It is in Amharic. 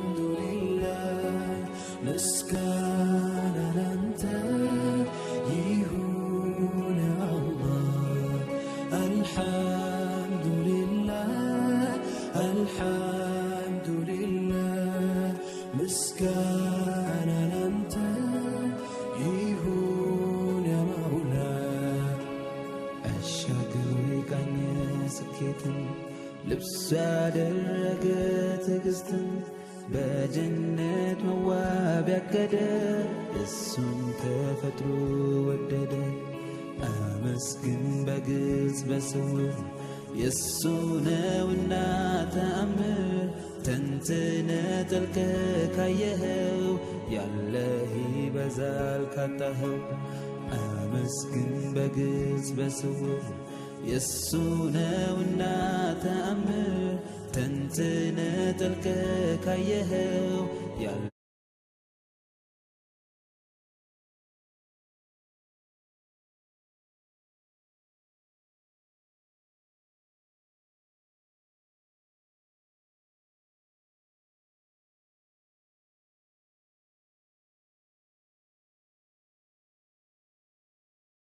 አልሐምዱሊላህ ምስጋና ላንተ ይሁን አላህ። አልሐምዱሊላህ፣ አልሐምዱሊላህ ምስጋና ላንተ ይሁን ያ መውላ። አሻግሮ የቃኘ ስኬትን፣ ልብሱ ያደረገ ትዕግስትን፣ በጀነት መዋብ ያቀደ፣ እሱን ተፈጥሮ ወደደ። አመስግን በግልጽ በስውር፣ የእሱ ነውና ተአምር። ተንትነ ጠልቀ ካየኸው፣ ያለህ ይበዛል ካጣኸው። አመስግን በግልጽ በስውር፣ የእሱ ነውና ተአምር። ተንትነ ጠልቀ ካየኸው ያለ